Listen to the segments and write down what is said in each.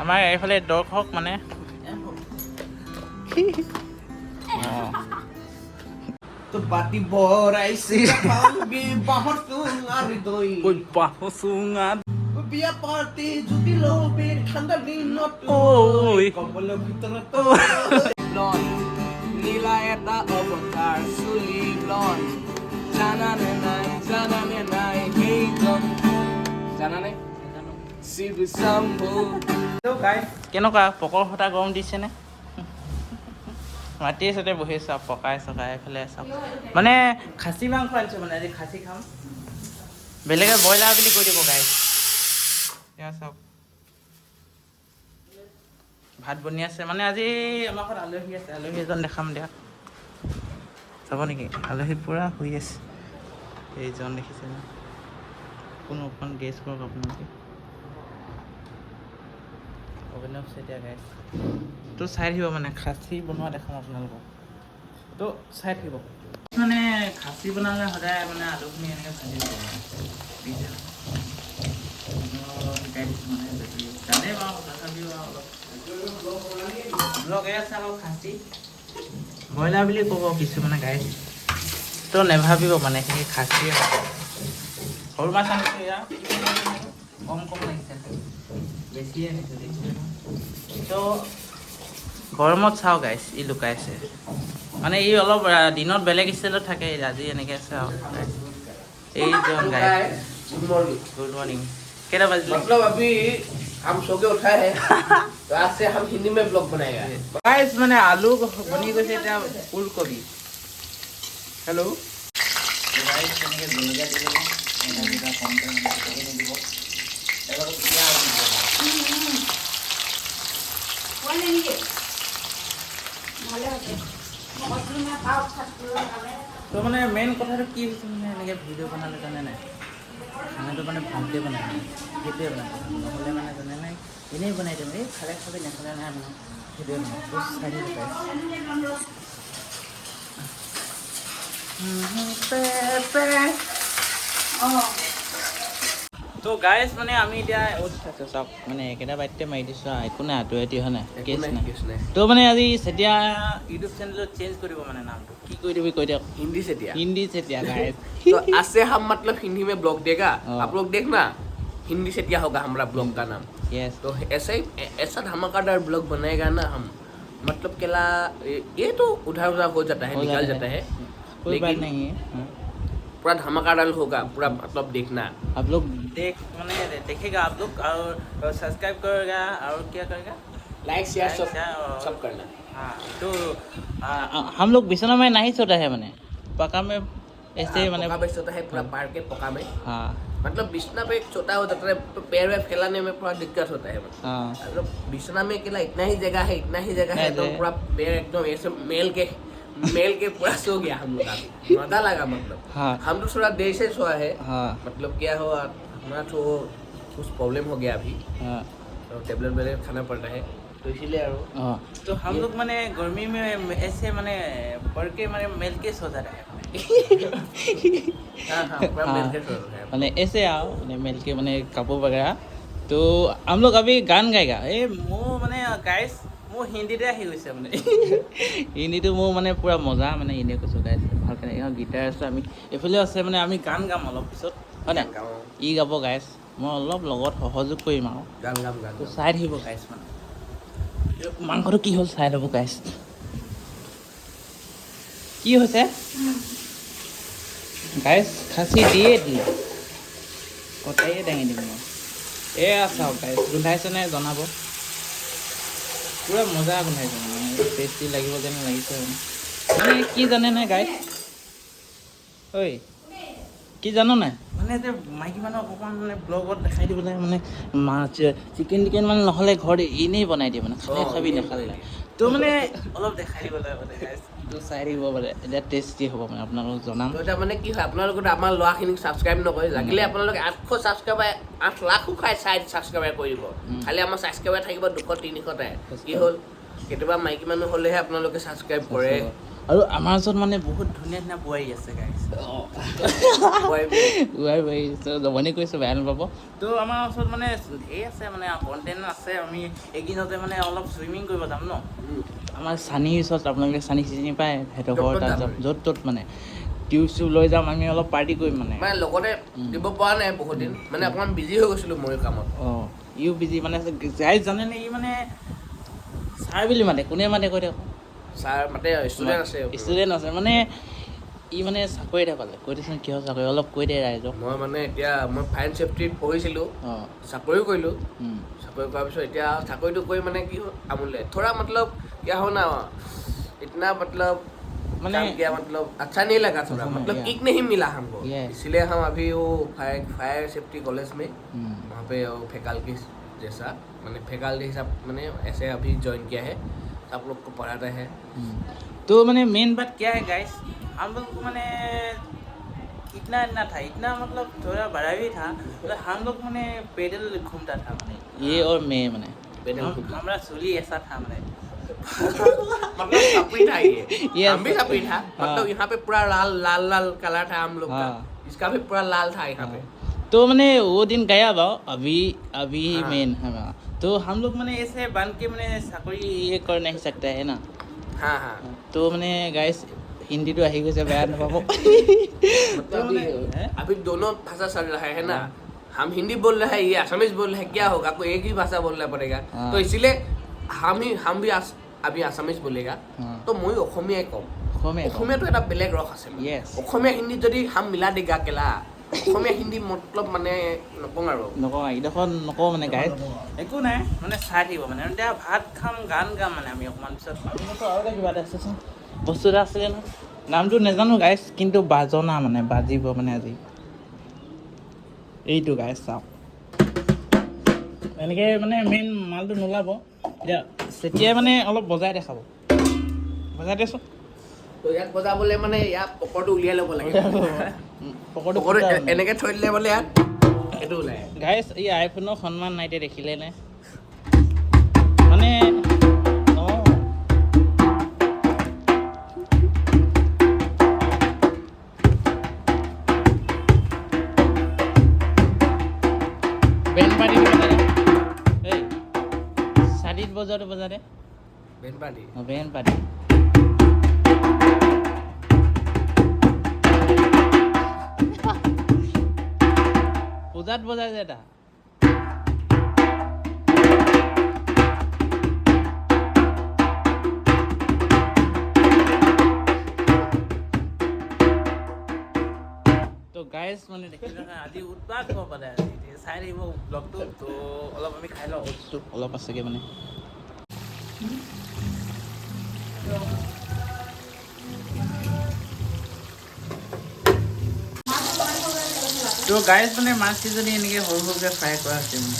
আমাৰ এইফালে দৰ্শক মানে অঁ। তো পাতি বৰাইছে বাঁহৰ চুঙাৰ দৈ। ঐ, বাঁহৰ চুঙা। বিয়া পাৰ্টি জুতি লবি ঠাণ্ডা দিনত। ঐ। কম্বলৰ ভিতৰত ব্লণ্ড, নীলা এটা অৱতাৰ, চুলি ব্লণ্ড, জানানে নাই, জানানে নাই, সেইজন কোন জানানে? শিৱ শম্ভু। কেনেকুৱা পকৰ সূতা গৰম দিছেনে? মাটিয়ে চাতে বহি চাওক, পকাই চকাই। এইফালে চাওক, মানে খাচী মাংস আনিছোঁ, মানে আজি খাচী খাম। বেলেগে ব্ৰইলাৰ বুলি কৈ দিব। গাইজ, এয়া চাওক, ভাত বনি আছে। মানে আজি আমাৰ ঘৰত আলহী আছে। আলহী এজন দেখাম দিয়া, চাব নেকি? আলহী পূৰা শুই আছে। এইজন দেখিছে ন? কোনো অকণ গেছ কৰক আপোনালোকে। অভিনৱ চেতিয়া। গাইজ, তো চাই থাকিব, মানে খাচী বনোৱা দেখাম আপোনালোকক, তো চাই থাকিব। মানে খাচী বনালে সদায় মানে আলুখিনি এনেকৈ ভাজি ল'ব মানে, দেখিছে? অলপ শিকাই দিছোঁ, মানে যদি জানে বাৰু, তথাপিও আৰু অলপ ব্লগ। এয়া চাওক, খাচী, ব্ৰইলাৰ বুলি ক'ব কিছুমানে। গাইজ, তো নেভাবিব, মানে সেই খাচীয়ে হয়। সৰু মাছ আনিছোঁ। এয়া কম কম লাগিছে, বেছিয়ে আনিছোঁ, দেখিছে? তো গৰমত চাওঁ গাইছ, ই লুকাইছে। মানে ই অলপ দিনত বেলেগ ষ্টাইলত থাকে, আজি এনেকৈ আছে আৰু। Guys, এইজন guys. Good morning. Good morning. কেইটা বাজিলে? मतलब अभी हम सो के उठा है, तो आज से हम हिंदी में ब्लॉग बनाएगा। গাইছ, মানে আলু বনি গৈছে, এতিয়া ফুলকবি। हेलो। গাইছ, তেনেকৈ জলকীয়া দি ল'ব, এনেকৈ কমকৈ, মানে বেছিকৈ নিদিব। তাৰ লগত পিঁয়াজ দিব। কোৱা নাই নেকি? ভালে হৈছে। মই কৈছিলোঁ নহয়, খাওক, থাকিব ভালে। তো মানে মেইন কথাটো কি হৈছে, মানে এনেকৈ ভিডিঅ' বনালে জানে নাই, খানাটো মানে ভালকৈ বনাই, মানে সেইটোৱে বনাই। নহ'লে মানে জানে নাই, এনেই বনাই দিম, এই খালে খাবি, নাখালে নাই, মানে সেইটোৱে বনাই। তো চাই দিব গাইছ। অঁ। তো গাইজ, মানে আমি এতিয়া উঠ আছো। চাওক, মানে একেটা বাইটতে মাৰি দিছোঁ আৰু, একো নাই, আঁতৰি আঁতৰি হয় নাই, কেছ নাই। কেছ নাই। তো মানে আজি চেতিয়া ইউটিউব চেনেলটো চেঞ্জ কৰিব, মানে নামটো কি কৰি দিবি কৈ দিয়ক। हिंदी से दिया। হিন্দী চেতিয়া গাইজ। तो आज से हम मतलब हिंदी में ब्लॉग देगा। हाँ। आप लोग देखना, हिंदी से क्या होगा हमारा ब्लॉग का नाम। য়েছ। तो ऐसा ही ऐसा धमाकेदार ब्लॉग बनाएगा ना हम, मतलब केला ये तो उधर उधर हो जाता है, हो निकल जाता जाता है। है। कोई बात लेकिन नहीं है, हाँ। पूरा धमाकेदार होगा पूरा, मतलब देखना। आप लोग देख, माने देखेगा आप लोग और सब्सक्राइब करेगा और क्या करेगा? लाइक, शेयर, लाइक, सब शेयर और- सब करना। हाँ, तो हम लोग बिछना में नहीं सोता है, मैंने पक्का में ऐसे हाँ, मैंने पक्का में सोता है, पूरा पार के पक्का में। मतलब बिछना पे सोता हो जाता है तो पैर वैर फैलाने में थोड़ा दिक्कत होता है मतलब। मतलब बिछना में अकेला इतना ही जगह है, इतना ही जगह है, तो ऐसे। पूरा पैर एकदम ऐसे मेल के पूरा सो गया हम लोग अभी। मजा लगा मतलब। हम तो थोड़ा देर से सोया है। मतलब क्या हुआ, हमारा तो कुछ प्रॉब्लम हो गया अभी। तो टेबलेट वेबलेट खाना पड़ रहा है, तो इसीलिए और हाँ, तो हम लोग माने गर्मी में ऐसे माने पढ़ के, माने मेल के सो जा रहा है। हाँ हाँ, पूरा मेल के सो रहा है। माने ऐसे आओ, माने मेल के, माने कापूर वगैरह। तो हम लोग अभी गान गाएगा। এই মোৰ মানে গাইজ, মোৰ হিন্দীতে আহি গৈছে, মানে হিন্দীটো মোৰ মানে পূৰা মজা। মানে এনেই কৈছোঁ গাইজ, ভালকৈ এখন গীটাৰ আছে, আমি এইফালেও আছে। মানে আমি গান গাম অলপ পিছত, হয় নাই? গান গাওঁ। ই গাব গাইজ, মই অলপ লগত সহযোগ কৰিম আৰু। গান গাম, গান তো গাম। চাই থাকিব গাইজ। মানে মাংসটো কি হ'ল চাই ল'ব গাইজ। কি হৈছে গাইজ? খাচী দিয়ে দিলে, কটাৰীয়ে দাঙি দিম মই। এয়া চাওক গাইজ, গোন্ধাইছেনে জনাব। পূৰা মজা গোন্ধাইছে, মানে টেষ্টি লাগিব যেন লাগিছে। মানে মানে কি জানে নাই গাইজ, ঐ, কি জান নাই, মানে যে মাইকী মানুহক অকণমান মানে ব্লগত দেখাই দিব লাগে, মানে মাছ চিকেন টিকেন মানে নহ'লে ঘৰত এনেই বনাই দিয়ে, মানে খালে খাবি, নাখালে নাই। তো মানে অলপ দেখাই দিব লাগে মানে guys। তো চাই থাকিব পাৰে, এতিয়া টেষ্টি হ'ব, মানে আপোনালোকক জনাম। তো এতিয়া মানে কি হয়, আপোনালোকে আমাৰ ল'ৰাখিনিক ছাবস্ক্ৰাইব নকৰে। লাগিলে আপোনালোকে 800 ছাবস্ক্ৰাইবাৰ, 8 লাখো খাই চাই ছাবস্ক্ৰাইবাৰ কৰি দিব, খালি আমাৰ ছাবস্ক্ৰাইবাৰ থাকিব 200 300টাই। কি হ'ল, কেতিয়াবা মাইকী মানুহ হ'লেহে আপোনালোকে ছাবস্ক্ৰাইব কৰে। আৰু আমাৰ ওচৰত মানে বহুত ধুনীয়া ধুনীয়া বোৱাৰী আছে গাইছ। বোৱাৰী বোৱাৰী জমনি কৰিছোঁ, বেয়া নাপাব। তো আমাৰ ওচৰত মানে ঢেৰ আছে, মানে কণ্টেণ্ট আছে। আমি এইকেইদিনতে মানে অলপ চুইমিং কৰিব যাম ন। আমাৰ চানীৰ ওচৰত, আপোনালোকে চানী চিনি পায়, সিহঁতৰ ঘৰ তাত যাম, য'ত ত'ত মানে টিউব চিউব লৈ যাম, আমি অলপ পাৰ্টি কৰিম মানে। মানে লগতে দিব পৰা নাই বহুত দিন, মানে অকণমান বিজি হৈ গৈছিলোঁ ময়ো কামত। অঁ, ইও বিজি মানে গাইজ জানেনে, ই মানে ছাৰ বুলি মাতে, কোনে মাতে কৈ থাকোঁ। ছাৰ মাতে, ষ্টুডেণ্ট আছে। ষ্টুডেণ্ট আছে মানে ই মানে চাকৰি এটা পালে। কৈ দেচোন কিহৰ চাকৰি, অলপ কৈ দে ৰাইজক। মই মানে এতিয়া মই ফায়াৰ চেফটিত পঢ়িছিলোঁ, চাকৰিও কৰিলোঁ। চাকৰি কৰাৰ পিছত এতিয়া চাকৰিটো কৰি মানে কি হ'ল, আমনি লাগে থোৰা, মতলব কিয়া हो ना, इतना मतलब মানে काम किया, मतलब अच्छा नहीं लगा थोड़ा, मतलब किक नहीं मिला हमको। इसलिए हम अभी वो फायर फायर सेफ्टी कॉलेज में वहाँ पे वो फैकल्टी जैसा, मैंने फैकल्टी हिसाब मैंने ऐसे अभी ज्वाइन किया है, सब लोग को पढ़ाते हैं। तो मैंने मेन बात क्या है गाइस, हम लोग को मैंने इतना इतना था, इतना मतलब थोड़ा बड़ा भी था, मतलब हम लोग मैंने पैदल घूमता था, मैंने ये और मैं मैंने पैदल घूमता। हमारा सुली ऐसा था मैंने। मतलब सपरी था ये। Yes. हम भी सपरी था। मतलब यहाँ पे पूरा लाल लाल लाल कलर था हम लोग का। इसका भी पूरा लाल था यहाँ पे। तो मैंने वो दिन गया बाओ, अभी अभी मेन है। तो हम लोग मैंने ऐसे बन के मैंने चाकरी ये कर नहीं सकता है ना। हाँ हाँ। তো মানে গাইছ, হিন্দীটো আহি গৈছে, বেয়া নাপাব। मतलब अभी अभी दोनों भाषा चल रहा है ना, हम हिंदी बोल रहे हैं, ये असमीज बोल रहे हैं, क्या होगा, आपको एक ही भाषा बोलना पड़ेगा। तो इसीलिए हम ही हम भी अभी आसामीज बोलेगा। তো মই অসমীয়াই ক'ম। অসমীয়া। অসমীয়াটো এটা বেলেগ ৰস আছে মানে। অসমীয়া হিন্দী যদি হাম মিলা দেগা কেলা, অসমীয়া হিন্দী মতলব মানে নকওঁ আৰু। নকওঁ, এইডোখৰ নকওঁ মানে গাইজ, একো নাই মানে চাই থাকিব মানে। এতিয়া ভাত খাম, গান গাম মানে আমি অকণমান পিছত। আৰু এটা কিবা এটা আছেচোন, বস্তু এটা আছিলে নহয়, নামটো নাজানো গাইজ, কিন্তু বাজনা মানে বাজিব মানে আজি এইটো গাইজ চাওক। এনেকৈ মানে মেইন মালটো নোলাব এতিয়া, তেতিয়াই মানে অলপ বজাই দেখাব, বজাই দেচোন। তো ইয়াত বজাবলৈ মানে ইয়াত পকৰটো উলিয়াই ল'ব লাগে। পকৰটো পকৰটো এনেকে থৈ দিলে বোলে ইয়াত এইটো ওলাই। গাইজ, এই আইফোনৰ সন্মান নাই এতিয়া, দেখিলে নে মানে। অঁ, বেণ্ড পাৰ্টিটো বজাই দে। এই চাৰিত বজাৰটো বজাই দে। Band party. অঁ, বেণ্ড পাৰ্টি। পূজাত বজাই যে এটা। তো গাইজ মানে দেখিলে নহয়, আজি উৎপাত হ'ব পাৰে আজি। এতিয়া চাই থাকিব ব্লগটো। তো অলপ আমি খাই লওঁ, ওটছটো অলপ আছেগৈ মানে। তো গাইজ মানে মাছ কেইজনী এনেকৈ সৰু সৰুকৈ ফ্ৰাই কৰা হৈছে মানে।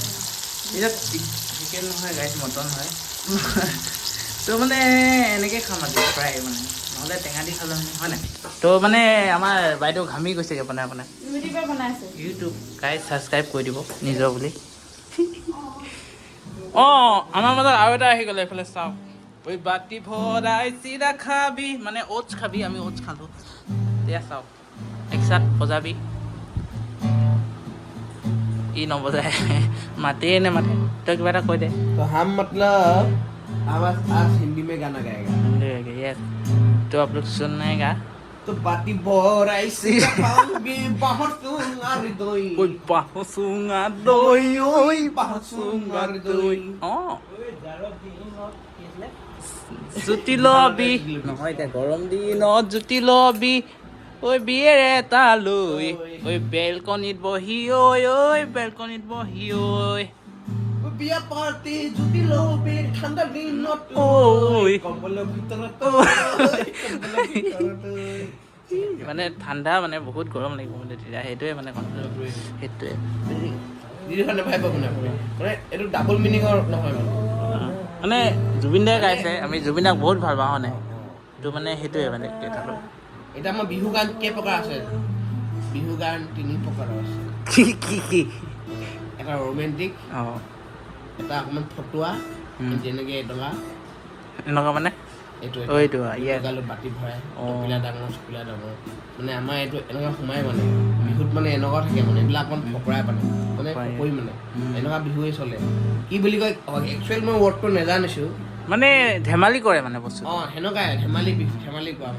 এতিয়া চিকেন নহয় গাইজ, মটন হয়। তো মানে এনেকৈ খাম আজি ফ্ৰাই মানে, নহ'লে টেঙা দি খালোঁ হয় নাই। তো মানে আমাৰ বাইদেউ ঘামি গৈছেগৈ বনাই বনাই। ইউটিউবে বনাইছে। ইউটিউব গাইজ, ছাবস্ক্ৰাইব কৰি দিব নিজৰ বুলি। অঁ, আমাৰ মাজত আৰু এটা আহি গ'ল, এইফালে চাওক। ঐ বাতি ভৰাই চিৰা খাবি, মানে অ'টছ খাবি, আমি অ'টছ খালোঁ। এতিয়া চাওক, একচাত বজাবি, ই নবজায়, মাতেই নেমাতে। তই কিবা এটা কৈ দে। तो हम मतलब हम आज आज हिंदी में गाना गाएगा। यस, तो आप लोग सुनेगा। तो बाती बोराई सिरा खाऊंगी बाहर सुंगार दोई। ঐ বাঁহ চুঙা দৈ, ঐ বাঁহ চুঙা দৈ। অঁ, জুতি লবি নহয়, এতিয়া গৰম দিনত জুতি লবি, ঐ বিয়েৰ এটা লৈ, ঐ বেলকনিত বহি, ঐ ঐ বেলকনিত বহি, ঐ বিয়া পাৰ্টি জুতি লবি ঠাণ্ডা দিনত ঐ কম্বলৰ ভিতৰত ঐ, কম্বলৰ ভিতৰত ঐ। মানে ঠাণ্ডা মানে বহুত গৰম লাগিব মানে তেতিয়া, সেইটোৱে মানে কথাটো সেইটোৱে। যিটো নাভাবিব মানে আপুনি, মানে এইটো ডাবল মিনিঙৰ নহয় মানে। মানে জুবিন দাই গাইছে, আমি জুবিন দাক বহুত ভাল পাওঁ হয় নাই, তো মানে সেইটোৱে মানে কথাটো। এতিয়া আমাৰ বিহু গান কেই প্ৰকাৰ আছে? বিহু গান তিনি প্ৰকাৰৰ আছে। কি কি কি? এটা ৰোমেণ্টিক, এটা অকণমান ফটুৱা, যেনেকে এডলা। এনেকুৱা মানে। এইটো। এইটো, yeah. গালত বাতি ভৰাই টপিলা ডাঙৰ, চপিলা ডাঙৰ, মানে আমাৰ এইটো এনেকুৱা সোমাই, মানে বিহুত মানে এনেকুৱা থাকে, মানে এইবিলাক অকণ ফকৰাই পাতে, মানে ফকৰি, মানে এনেকুৱা বিহুৱে চলে। কি বুলি কয় একচুৱেল মই ৱৰ্ডটো নেজানিছো। মানে ধেমালি কৰে মানে বস্তু। অঁ, সেনেকুৱাই, ধেমালি বিহু, ধেমালি কৰা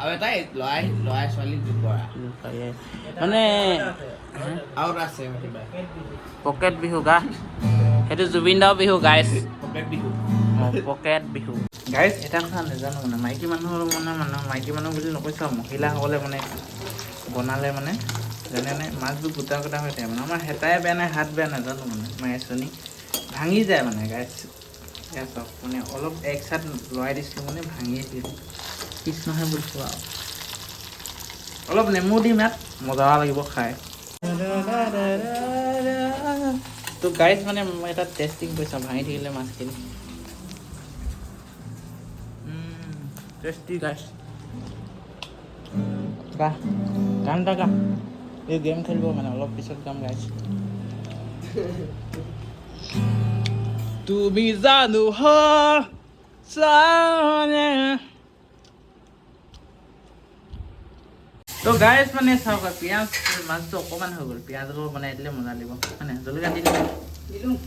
আৰু এটাই ল'ৰাই ল'ৰাই ছোৱালী কৰা। মানে আৰু এটা আছে কিবা। পকেট বিহু গা, সেইটো জুবিন দাও বিহু গাইছ। পকেট বিহু। পকেট বিহু গাইছ। এটা কথা নাজানো, মানে মাইকী মানুহৰ মানে মানুহ মাইকী মানুহ বুলি নকৈছোঁ আৰু, মহিলাসকলে মানে বনালে মানে জানেনে, মাছবোৰ গোটা গোটা হৈ থাকে। মানে আমাৰ হেতাই বেয়া নাই, হাত বেয়া নাজানো, মানে মাছনি ভাঙি যায় মানে গাইছ। এয়া চাওক, মানে অলপ এক চাইড লৰাই দিছিলোঁ, মানে ভাঙিয়ে দিলোঁ, কৃষ্ণহে বুলিছোঁ। আৰু অলপ নেমু দিম ইয়াত, মজা লাগিব খাই। তো গাইছ, মানে মই এটা টেষ্টিং কৰিছোঁ, ভাঙি থাকিলে মাছখিনি। টেষ্টি গাইছ। গা, গান এটা গা। এই গেম খেলিব, মানে অলপ পিছত গাম গাইছ। তুমি জানো সঁচানে? তো গাইছ, মানে চাওক, পিঁয়াজ মাছটো অকণমান হৈ গ'ল। পিঁয়াজ অলপ বনাই দিলে মজা লাগিব। মানে জলকীয়া দি দিলে। দিলোঁ।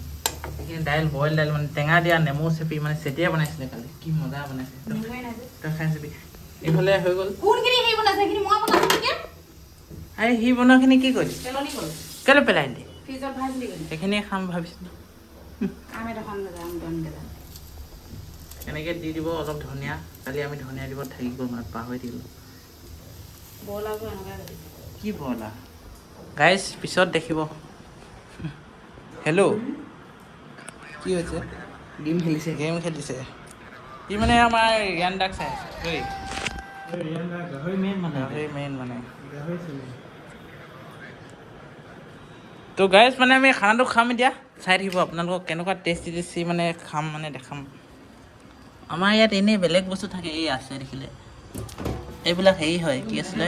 এইখিনি দাইল, বইল দাইল, মানে টেঙা দিয়া, নেমু চেপি মানে চেটিয়াই বনাইছিলে কালি, কি মজা বনাইছে। নেমুৱে নাই যে। তই খাই চাবি। এইফালে হৈ গ'ল। কোনখিনি হেৰি বনাইছে? সেইখিনি মই বনাইছো নেকি? আৰে, সি বনোৱাখিনি কি কৰিলি? পেলনি গ'ল। কেলৈ পেলাই দিলি? ফ্ৰিজত ভৰাই বুলি গ'ল। সেইখিনিয়ে খাম ভাবিছিলোঁ। আম এটা খাম দাদা, আম দন দাদা। এনেকৈ দি দিব অলপ ধনিয়া। কালি আমি ধনিয়া দিব থাকি গ'ল, মানে পাহৰি থাকিলোঁ। বৰলাবোৰ এনেকুৱাই কাটিছে। কি বলা গাইজ, পিছত দেখিব। হেল্ল', কি হৈছে? গেম খেলিছে। গেম খেলিছে সি। মানে আমাৰ ৰিয়ান দাক চাই আছে। ঐ, গাহৰি মেইন মানে। গাহৰি মেইন মানে। গাহৰি চিনি। তো গাইজ, মানে আমি খানাটো খাম এতিয়া, চাই থাকিব আপোনালোকক কেনেকুৱা টেষ্টি টেষ্টি মানে খাম, মানে দেখাম। আমাৰ ইয়াত এনেই বেলেগ বস্তু থাকে, এই আছে দেখিলে, এইবিলাক হেৰি হয়, কি আছিলে,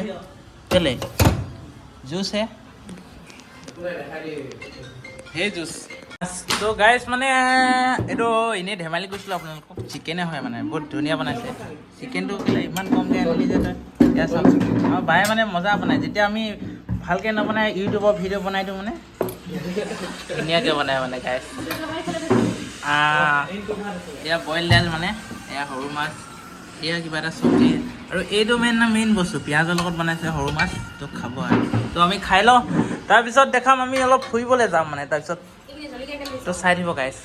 কেলে জুচ হে, সেই জুচ। তো গাইজ, মানে এইটো এনেই ধেমালি কৰিছিলোঁ আপোনালোকক, চিকেনে হয়, মানে বহুত ধুনীয়া বনাইছে চিকেনটো। কেলে ইমান কমকৈ আনিলি যে তই? এয়া চাওক, আমাৰ বায়ে মানে মজা বনায়। যেতিয়া আমি ভালকৈ নবনাই ইউটিউবৰ ভিডিঅ' বনাই দিওঁ, মানে ধুনীয়াকৈ বনায় মানে গাইজ। এয়া বইল দাইল, মানে এয়া সৰু মাছ, এয়া কিবা এটা চব্জি, আৰু এইটো মেইন মেইন বস্তু, পিঁয়াজৰ লগত বনাইছে সৰু মাছ। তো খাব আৰু তো আমি খাই লওঁ, তাৰপিছত দেখাম। আমি অলপ ফুৰিবলৈ যাম, মানে তাৰপিছত এইখিনি জলকীয়া কেলে তো চাই থাকিব গাইজ।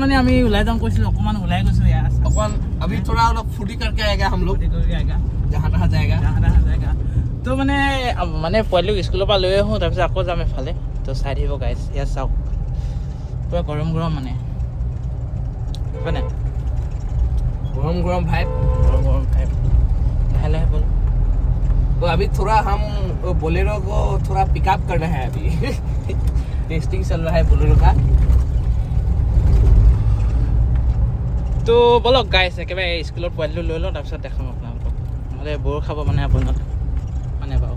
মানে আমি ওলাই যাম কৈছিলোঁ, অকণমান ওলাই গৈছোঁ। এয়া अपन अभी थोड़ा অলপ फूर्ति करके आएगा हम लोग, जहाँ तहाँ जाएगा। তো মানে মানে পোৱালিক স্কুলৰ পৰা লৈ আহোঁ, তাৰপিছত আকৌ যাম এফালে। তো চাই থাকিব গাইজ। ইয়াত চাওক, পূৰা গৰম গৰম মানে, হয় নাই? गरम गरम भाई। গৰম গৰম খাই লাহে লাহে ব'ল। तो अभी थोड़ा हम वो बोलेरो को थोड़ा पिकअप करना है। अभी टेस्टिंग चल रहा है बोलेरो का। তো ব'লক গাইজ, একেবাৰে স্কুলত পোৱালিটো লৈ লওঁ, তাৰপিছত দেখাম আপোনালোকক। নহ'লে বৰ খাব মানে আপোনালোক মানে বাৰু।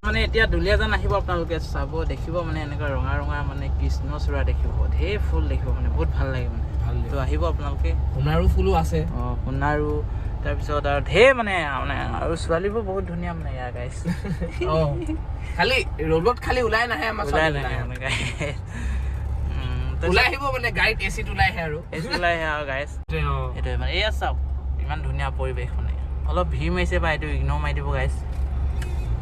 মানে এতিয়া দুলীয়াজান আহিব আপোনালোকে, চাব, দেখিব, মানে এনেকুৱা ৰঙা ৰঙা মানে কৃষ্ণচূড়া দেখিব, ঢেৰ ফুল দেখিব, মানে বহুত ভাল লাগে মানে। ভাল লাগে। তো আহিব আপোনালোকে। সোণাৰু ফুলো আছে। অঁ, সোণাৰু, তাৰপিছত আৰু ঢেৰ মানে মানে আৰু ছোৱালীবোৰ বহুত ধুনীয়া মানে ইয়াৰ গাইজ। অঁ, খালি ৰ'দত খালি ওলাই নাহে আমাৰ ওলাই ছোৱালী। নাহে মানে গাইজ। ওলাই আহিব মানে গাড়ীত এচিত ওলাই আহে আৰু। ওলাই আহে আৰু গাইজ। সেইটোৱে মানে, এয়া চাওক, ইমান ধুনীয়া পৰিৱেশ। মানে অলপ ভিৰ মাৰিছে বা এইটো ইগন'ৰ মাৰি দিব গাইজ।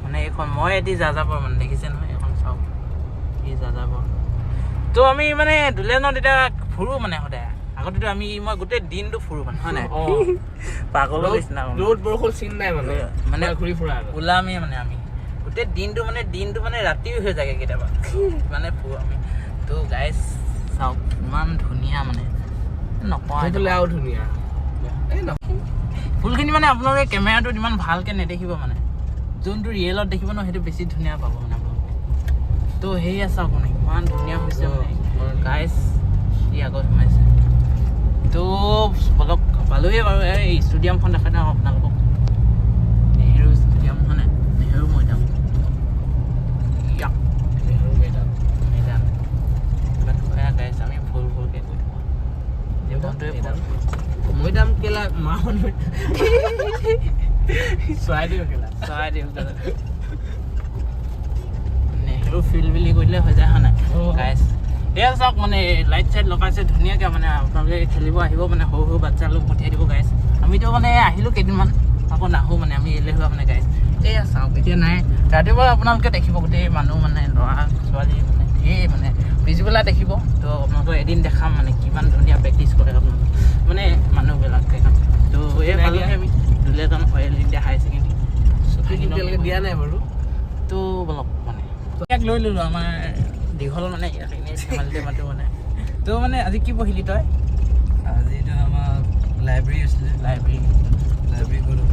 মানে এইখন মই এটি যাযাবৰ, মানে দেখিছে নহয়, এইখন চাওক, ই যাযাবৰ। তো আমি মানে দুলীয়াজানত এতিয়া ফুৰোঁ মানে সদায়। আগতেতো আমি মই গোটেই দিনটো ফুৰোঁ মানে, হয় নাই? পাগলৰ নিচিনা মানে। ৰ'দ বৰষুণ চিন নাই মানে। মানে মানে ঘূৰি ফুৰা আৰু। ওলামেই মানে আমি গোটেই দিনটো, মানে দিনটো মানে ৰাতিও হৈ যায়গৈ কেতিয়াবা, মানে ফুৰোঁ আমি। তো গাইজ চাওক, ইমান ধুনীয়া মানে নকওঁ। সেইফালে আৰু ধুনীয়া এই ন। ফুলখিনি মানে আপোনালোকে কেমেৰাটোত ইমান ভালকৈ নেদেখিব, মানে যোনটো ৰিয়েলত দেখিব ন, সেইটো বেছি ধুনীয়া পাব মানে আপোনালোকে। তো সেয়া চাওক, মানে ইমান ধুনীয়া হৈছে মানে গাইজ। ই আগত সোমাইছে। তো বলক, পালোৱে বাৰু। এই ষ্টেডিয়ামখন দেখাই দিওঁ আপোনালোকক, নেহেৰু ষ্টেডিয়াম হয় নাই, নেহেৰু মৈদাম। ইয়াক নেহৰু মৈদাম। মৈদান। বাট গাইজ, আমি ভুল ভুলকৈ গৈ থাকোঁ। মৈদাম কেলা মাহন চৰাইদেউ কেলা। চৰাইদেউ কেলা, নেহেৰু ফিল্ড বুলি কৈ দিলে হৈ যায়, হয় নাই গাইছ? এয়া চাওক, মানে লাইট চাইট লগাইছে ধুনীয়াকৈ। মানে আপোনালোকে খেলিব আহিব, মানে সৰু সৰু বাচ্ছা লোক পঠিয়াই দিব গাইছ। আমিতো মানে আহিলোঁ কেইদিনমান, আকৌ নাহোঁ, মানে আমি এলেহুৱা মানে গাইছ। এয়া চাওক, এতিয়া নাই। ৰাতিপুৱা আপোনালোকে দেখিব গোটেই মানুহ, মানে ল'ৰা ছোৱালী মানে ধেৰ, মানে পিছবেলা দেখিব। তো আপোনালোকক এদিন দেখাম, মানে কিমান ধুনীয়া প্ৰেক্টিচ কৰে আপোনালোক, মানে মানুহবিলাকে। তো এই পালোহি আমি Duliajan oil India higher secondary. এতিয়ালৈকে দিয়া নাই বাৰু। তো বলক, মানে ইয়াক লৈ ল'লোঁ, আমাৰ দীঘল, মানে ইয়াক এনেই ধেমালিতে মাতো মানে। তো মানে আজি কি পঢ়িলি তই? আজিতো আমাৰ লাইব্ৰেৰী আছিলে। লাইব্ৰেৰী। লাইব্ৰেৰী গ'লোঁ।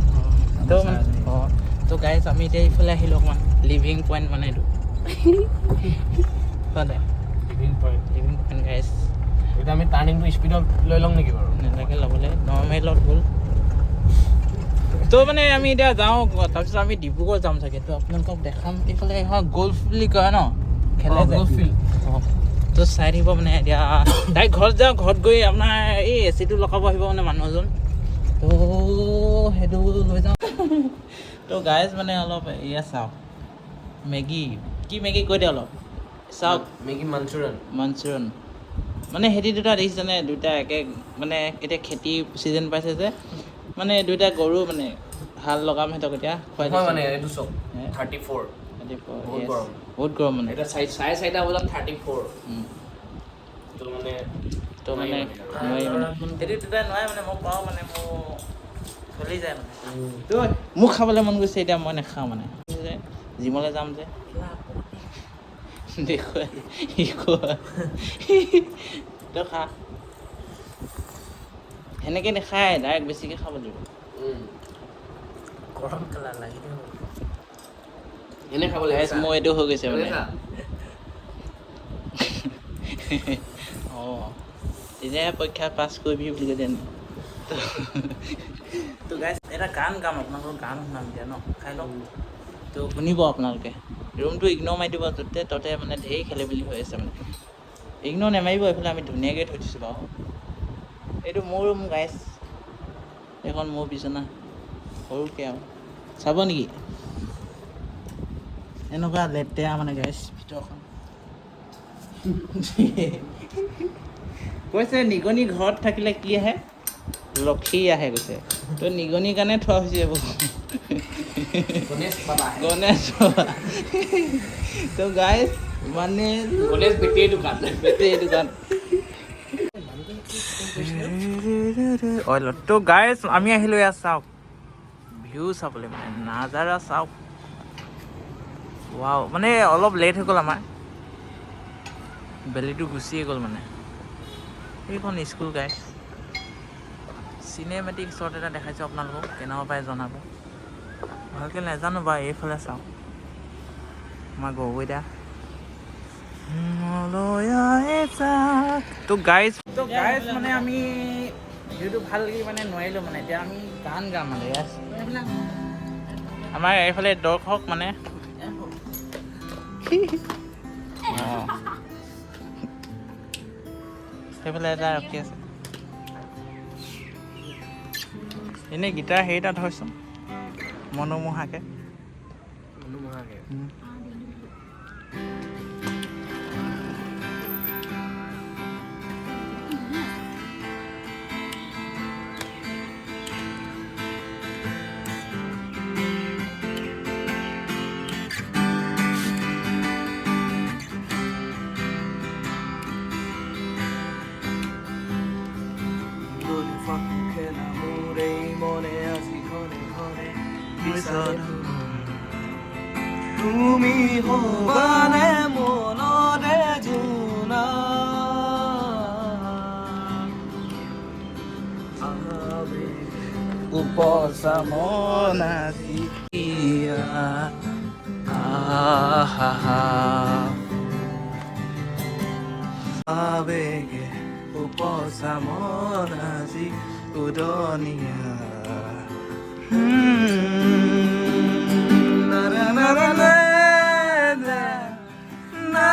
তো মানে অঁ, তো গাইজ, আমি এতিয়া এইফালে আহিলোঁ অকণমান লিভিং পইণ্ট, মানে এইটো হয়। Living point. Living point guys. এতিয়া আমি টাৰ্ণিংটো স্পীডত লৈ ল'ম নেকি বাৰু? নালাগে ল'বলৈ, নৰ্মেলত গ'ল। তো মানে আমি এতিয়া যাওঁ, তাৰপিছত আমি ডিব্ৰুগড় যাম চাগে। তো আপোনালোকক দেখাম। এইফালে এখন গল্ফ বুলি কয় ন, খেলে যে। Golf field. অঁ, তো চাই থাকিব। মানে এতিয়া ডাইৰেক্ট ঘৰত যাওঁ, ঘৰত গৈ আপোনাৰ এই এচিটো লগাব আহিব মানে মানুহ এজন, তো সেইটো লৈ যাওঁ। তো গাইজ, মানে অলপ এয়া চাওক, মেগী কি মেগী কৈ দে অলপ চাওক। Maggi Manchurian. মাঞ্চুৰিয়ান। মানে সিহঁতি দুটা দেখিছেনে, দুটা একে, মানে এতিয়া খেতি ছিজন পাইছে যে, মানে দুইটা গৰু, মানে হাল লগাম সিহঁতক এতিয়া খুৱাই নহয়, দিছোঁ। মানে এইটো চাওক। হে? 34। ৰাতিপুৱা, বহুত yes। গৰম। বহুত গৰম মানে। এতিয়া 4:30 বজাত 34। তো মানে তো মানে নোৱাৰি। নোৱাৰি, মানে সিহঁতি দুটাই নোৱাৰে, মানে মই পাওঁ, মানে মোৰ চলি যায় মানে। তো মোক খাবলৈ মন গৈছে এতিয়া, মই নাখাওঁ, মানে জিমলৈ যাম যে। দেখুৱাই শিকোৱা, তই খা। সেনেকে নাখায়, ডাইৰেক্ট বেছিকে খাব লাগিব। গৰম কেলা লাগি। এনে খাব লাগে। মোৰ এইটো হৈ গৈছে মানে। খা। অঁ, তেতিয়াহে পৰীক্ষা পাছ কৰিবি বুলি কৈ দিয়ে। তো গাইজ, এটা গান গাম, আপোনালোকক গান শুনাম এতিয়া ন, খাই লওক। তো শুনিব আপোনালোকে। ৰুমটো ইগন'ৰ মাৰি দিব, য'তে ত'তে মানে ধেৰ খেলি মেলি হৈ আছে, মানে ইগন'ৰ নেমাৰিব। এইফালে আমি ধুনীয়াকৈ থৈ দিছোঁ বাৰু। এইটো মোৰ ৰুম গাইজ, এইখন মোৰ বিচনা, সৰুকৈ আৰু। চাব নেকি? এনেকুৱা লেতেৰা মানে গাইজ ভিতৰখন। কৈছে নিগনি ঘৰত থাকিলে কি আহে? লক্ষী আহে কৈছে। তো নিগনিৰ কাৰণে থোৱা হৈছে এইবোৰ। গণেশ বাবা। গণেশ বাবা। তো গাইজ, মানে গণেশ বেটেৰী দোকান। বেটেৰী দোকান অইলত। তো গাইজ, আমি আহিলোঁ ইয়াত চাওক, ভিউ চাবলৈ, মানে নাজাৰা চাওক। ৱাও, মানে অলপ লেট হৈ গ'ল আমাৰ, বেলিটো গুচিয়ে গ'ল। মানে এইখন স্কুল গাইজ। চিনেমেটিক শ্বট এটা দেখাইছোঁ আপোনালোকক, কেনেকুৱা পাই জনাব। ভালকৈ নাজানো বাৰু। এইফালে চাওক, আমাৰ গগৈদা। তো গাইজ, মানে আমি ভিউটো ভাল লাগি মানে নোৱাৰিলোঁ, মানে এতিয়া আমি গান গাম। মানে ইয়াত আমাৰ এইফালে দৰ্শক, মানে অঁ, সেইফালে এটা ৰখি আছে। এনেই গীটাৰ হেৰি এটা ধৰচোন মনোমোহাকে। মনোমোহাকে। খেলা মোৰ এই মনে আজি ঘৰে ঘৰে বিচাৰে। তুমি হ'বানে মনৰে জোনা উপচা মন আজি আহা। আবেগে উপচা মন আজি উদনীয়া। না না না না না না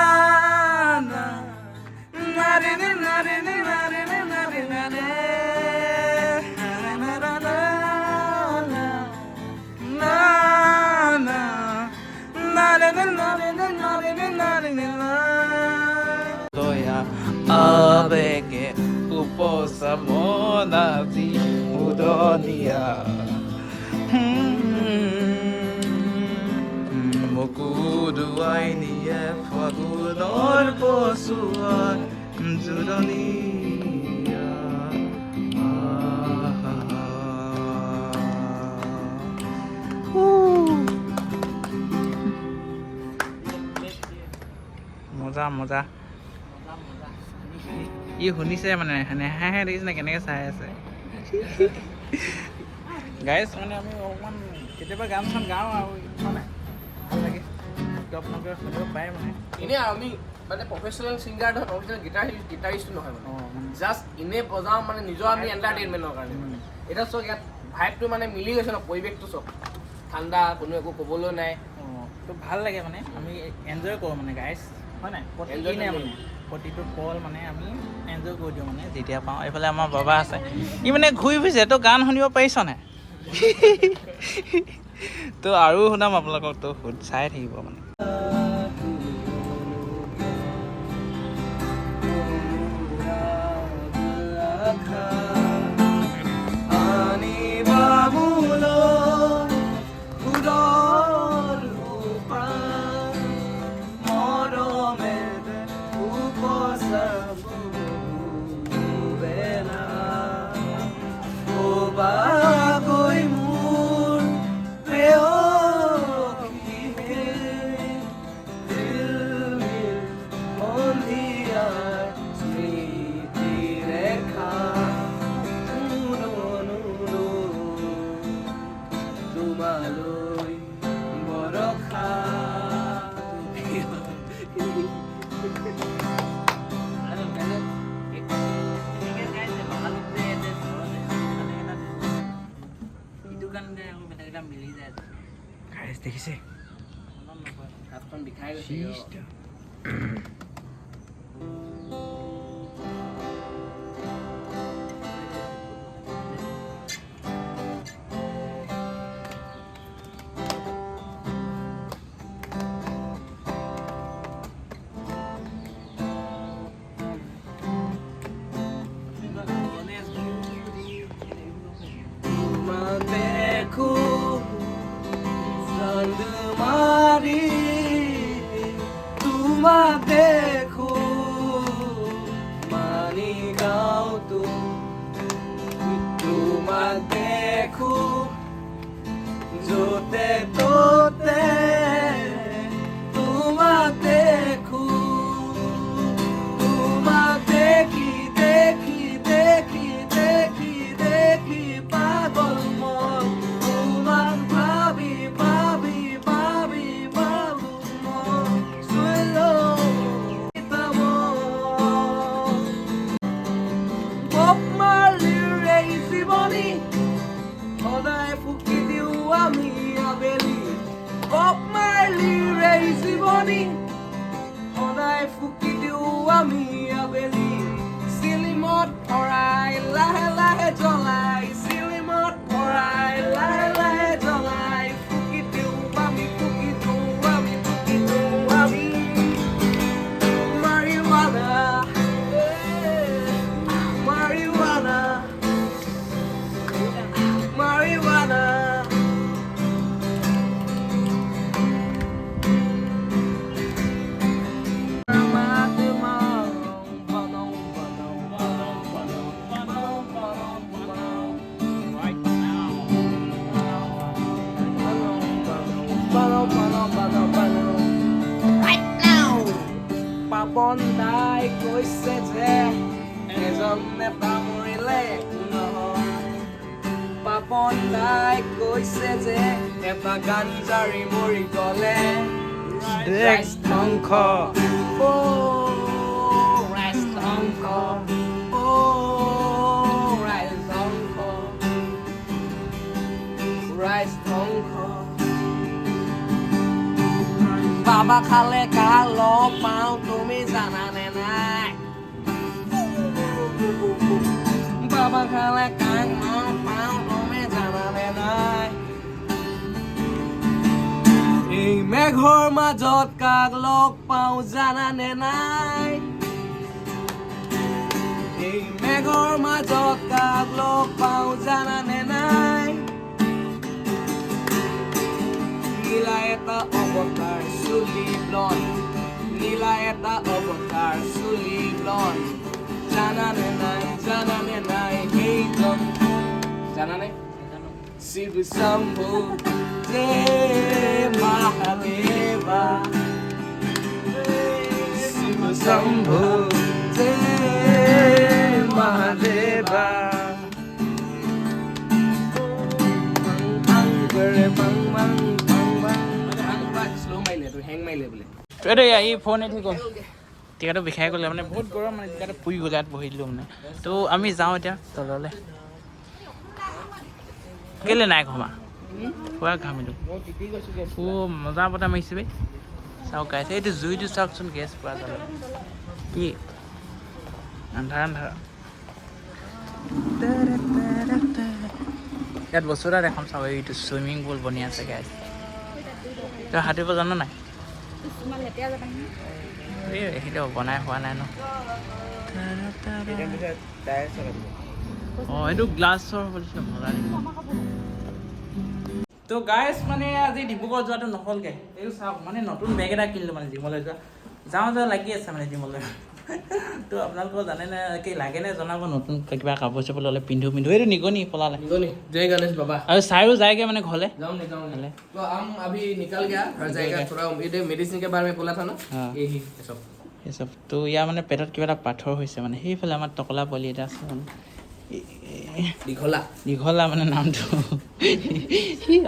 না না রে রে না রে রে না রে রে না রে না রে। মন আজি উদনীয়া। মুকুদুৱাই নিয়ে ফাগুনৰ পচোৱা জুৰণীয়া। আহা। মজা মজা। ই শুনিছে মানে, নেহাহে দেখিছে নে কেনেকৈ চাই আছে। গাইজ, মানে আমি অকণমান কেতিয়াবা গান চান গাওঁ আৰু মানে ভাল লাগে, তো আপোনালোকে শুনিব পাৰে মানে। এনেই আৰু আমি মানে প্ৰফেচনেল ছিংগাৰ নহয়, প্ৰফেচনেল গিটাৰিষ্টো নহয়, মানে অঁ মানে জাষ্ট এনেই বজাওঁ, মানে নিজৰ আমি এণ্টাৰটেইনমেণ্টৰ কাৰণে। মানে এতিয়া চব ইয়াত ভাইবটো মানে মিলি গৈছে ন, পৰিৱেশটো চব ঠাণ্ডা, কোনো একো ক'বলৈ নাই। অঁ, তো ভাল লাগে, মানে আমি এনজয় কৰোঁ মানে গাইজ, হয় নাই? প্ৰতিদিনে মানে প্ৰতিটো পল মানে আমি এনজয় কৰি দিওঁ, মানে যেতিয়া পাওঁ। এইফালে আমাৰ বাবা আছে, ই মানে ঘূৰি ফুৰিছে। তো গান শুনিব পাৰিছ নাই? তো আৰু শুনাম আপোনালোকক, তো চাই থাকিব মানে। আনিবা মোলৈ ফুলৰ সোপান, মৰমেৰে উপচাব বেলা। ক'বাগৈ মোৰ প্ৰেয়সীহে, জিলমিল সন্ধিয়াৰ স্মৃতিৰেখা মোৰ তোমালৈ বৰষা। আৰু বেলেগ এনেকে গাইছে লগালগ যে ইয়াতে ঘৰতে ইটো গান গাই আকৌ বেলেগ এটা মিলি যায়। গাইজ, দেখিছে? মনত নপৰে। হাতখন বিষাই গৈছে। তোমাক দেখো চান্দমাৰি, তোমাক দেখো মানি গাঁওতো, তোমাক দেখো য'তে ত'তে, তোমাক দেখো। তোমাক দেখি দেখি দেখি দেখি দেখি পাগল মন, তোমাক ভাবি ভাবি ভাবি ভাবো মন চুইলো মন। বব মাৰ্লিৰ এই জীৱনী সদায় ফুকি দিওঁ আমি আবেলি। বব মাৰ্লিৰ এই জীৱনী সদায় ফুকি দিওঁ আমি আবেলি। চিলিমত ভৰাই লাহে লাহে জ্বলাই, চিলিমত ভৰাই লাহে লাহে জ্বলাই ফুকি দিওঁ আমি, ফুকি দিওঁ আমি, ফুকি দিওঁ আমি। Marijuana, marijuana, marijuana. পৰমাত্মা বনাও বনাও বনাও বনাও বনাও বনাও বনাও। Right now. বনাও বনাও বনাও বনাও। Right now. Papan দাই কৈছে যে এজন নেতা মৰিলে একো নহয়। পাপন দাই কৈছে যে এটা গাঞ্জাৰি মৰি গ'লে দেশ ধ্বংস। অ' ৰাইজ ধ্বংস, অ' ৰাইজ ধ্বংস, ৰাইজ ধ্বংস। বাবা খালে কাক লগ পাওঁ তুমি জানানে নাই? বাবা খালে কাক লগ পাওঁ তুমি জানানে নাই? এই মেঘৰ মাজত কাক লগ পাওঁ জানানে নাই? এই মেঘৰ মাজত কাক লগ পাওঁ জানানে নাই? নীলা এটা অৱতাৰ, চুলি ব্লণ্ড, নীলা এটা অৱতাৰ, চুলি ব্লণ্ড, জানানে নাই, জানানে নাই, সেইজন কোন জানানে? শিৱ শম্ভু জয় মহাদেৱা, শিৱ শম্ভু জয় মহাদেৱা। বাং বাং বাং বাং শ্ল' মাৰিলে, এইটো হেং মাৰিলে বোলে। এইটো এই ফোন উঠি গ'ল, টিকাটো বিষাই গ'লে, মানে বহুত গৰম, মানে টিকাটো পুৰি গ'ল, ইয়াত বহি দিলোঁ মানে। তো আমি যাওঁ এতিয়া তললৈ। কেলৈ নাই ঘমা? পুৰা ঘামিলোঁ। অ' মজা বতাহ মাৰিছে বে। চাওক গাইছ, এইটো জুইটো চাওকচোন, গেছ পুৰা জ্বলে। কি আন্ধাৰ আন্ধাৰ। ইয়াত বস্তু এটা দেখাম, চাব, এইটো চুইমিং পুল বনি আছে গাইছ। তই সাঁতুৰিব জান নাই? ইমান লেতেৰা যাবা। এই সেইটো বনাই হোৱা নাই ন। অঁ, এইটো গ্লাছৰ বুলিছে, মজা লাগিব। তো গাইছ, মানে আজি ডিব্ৰুগড় যোৱাটো নহ'লগৈ। এইটো চাওক, মানে নতুন বেগ এটা কিনিলোঁ, মানে জিমলৈ যোৱা, যাওঁ যাওঁ লাগি আছে মানে জিমলৈ। তো আপোনালোকৰ জানেনে কি লাগেনে জনাব। নতুন কিবা কাপোৰ চাপোৰ ল'লে পিন্ধো পিন্ধো। এইটো নিগনি পলালে। निगोनी, जय गणेश बाबा। আৰু চাইও যায়গৈ মানে ঘৰলৈ। जाओ नहीं, जाओ हेले। नहीं, तो हम अभी निकल गया, घर जाएगा थोड़ा। ये मेडिसिन के बारे में बोला था ना। हाँ। यही ये सब। সেই চব। তো ইয়াৰ মানে পেটত কিবা এটা পাথৰ হৈছে। মানে সেইফালে আমাৰ টকলা পোৱালি এটা আছে, মানে दिखोला। দীঘলা, মানে নামটো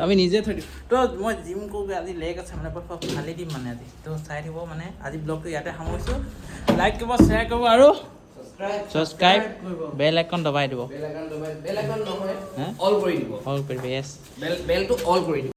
আমি নিজে থৈ দিওঁ। তো মই জিম কৰোঁগৈ, আজি লেগ আছে, মানে পুৰা ফালি দিম মানে আজি। তো চাই থাকিব। মানে আজি ব্লগটো ইয়াতে সামৰিছোঁ। লাইক কৰিব, শ্বেয়াৰ কৰিব আৰু ছাবস্ক্ৰাইব, বেল আইকন দবাই দিব। বেল আইকন দবাই, বেল আইকন নহয়, হা? অল কৰি দিব। অল কৰিব, য়েছ। বেলটো অল কৰি দিব।